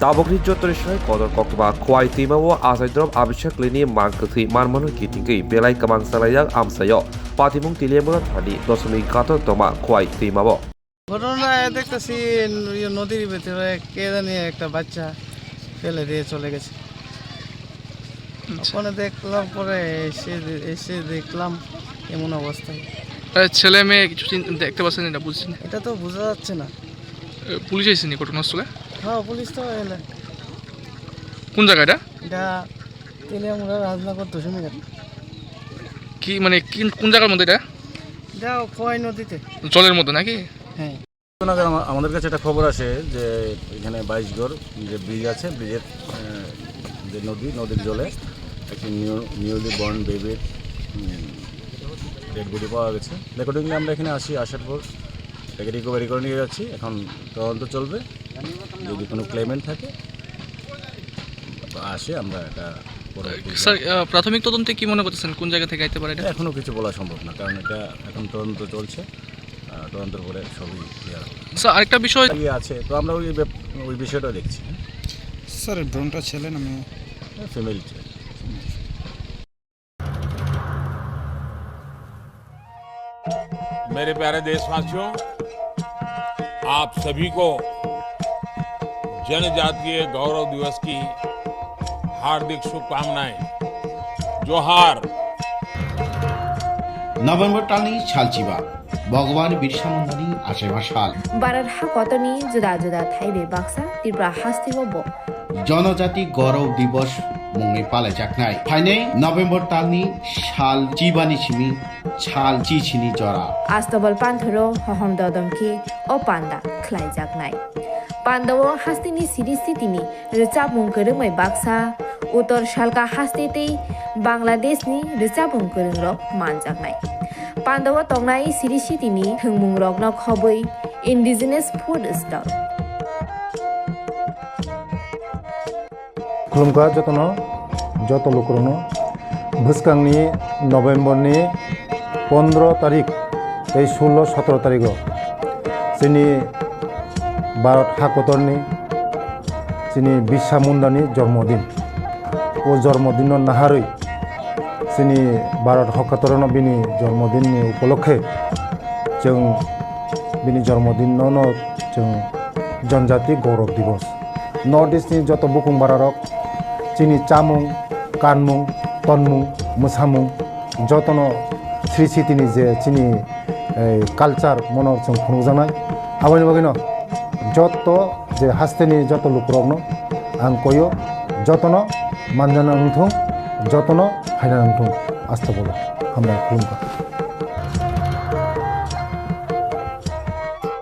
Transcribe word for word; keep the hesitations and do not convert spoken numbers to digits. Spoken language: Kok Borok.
Tabukni joto ni sai kotor koktwma Khowai twima o achai drom Abhishek Leni mang kwthwi manmano kitingwi belai kwmang chalaijak amchaio. Patimung Teliamura thani Dosomik Ghato tongma Khowai twima o. ঘটনা দেখতেছি, ইয়ে, নদীর ভিতরে কে জানি একটা বাচ্চা ফেলে দিয়ে চলে গেছে। আচ্ছা। ওখানে দেখলাম, পরে এসে, এসে দেখলাম এমন অবস্থায়। এ, ছেলে মেয়ে কিছু চিন-, দেখতে পাচ্ছেন, এটা বুঝছেন? এটা তো বোঝা যাচ্ছে না। এ, পুলিশ এসেনি ঘটনাস্থলে? হ্যাঁ, পুলিশ তো এলে। কোন জায়গা এটা? এটা তেলিয়ামুড়া রাজনগর দশমী ঘাট। কি মানে, কি, কোন জায়গার মধ্যে এটা? এটা খোয়াই নদীতে। জলের মধ্যে নাকি? হ্যাঁ। ঘটনা আমার-, আমাদের কাছে একটা খবর আসে যে এখানে বাইশগড় যে ব্রিজ আছে, ব্রিজের, আহ, যে নদী, নদীর জলে একটি নিউ-, নিউলি বর্ন বেবির, উম, ডেড বডি পাওয়া গেছে। অ্যাকর্ডিংলি আমরা এখানে আসি, আসার পর তাকে রিকভারি করে নিয়ে যাচ্ছি। এখন তদন্ত চলবে, যদি কোনো ক্লেমেন্ট থাকে বা আসে, আমরা এটা পরবর্তী স্যার, আহ, প্রাথমিক তদন্তে কি মনে করতেছেন, কোন জায়গা থেকে আইতে পারে এটা? এখনো কিছু বলা সম্ভব না, কারণ এটা এখন তদন্ত চলছে। আহ, তদন্তের পরে সবই ক্লিয়ার হবে। স্যার, আরেকটা বিষয়। ইয়ে আছে, তো আমরা ওই ব্যাপ-, ওই বিষয়টা দেখছি। স্যার, ড্রোনটা ছেলে না মেয়ে? ফিমেল ছেলে। मेरे प्यारे देशवासियों, आप सभी को जनजातीय गौरव दिवस की हार्दिक शुभकामनाएं। जोहार। November talni salchiba, Bhagwan Birsa Mundani achaima sal. Bharat hakotorni juda juda thai bai baksa Tripura hasteo bo Jonojati Gaurav Divas mungwi palaijaknai. Phainai November talni sal chibani simi sal chichini jora. Astobal panthoro hohom dodom khe o panda khlaijaknai. Pandao hasteni siri sitini rwchapmung kwrwngbai baksa, Uttor Salka haste tei Bangladeshni rwchapmung kwrwngrok manjaknai. Pandao tongnai siri sitini thwngmungrokno khobwi indigenous food stall. Khulumkha jotono, joto lukurokno. Bwskangni November ni pondro tarik tei sullo sotro tarigo chini Bharat hakotorni chini Birsa Mundani jormodin. O jormodinno naharwi chini Bharat hakotorno bini jormodinni upolokhe chwng bini jormodinno no chwng Janjati Gaurav Divas. North East ni joto bukung bararok chini chamung, kanmung, tonmung, mwsamung, jotono sri sitini je chini, eh, culture mono chwng phunukjaknai. Aboni bagwino joto je hasteni joto lukurokno ang koyo, jotono manjana wngthung, jotono phaina wngthung. Astobolo hambai khulumkha.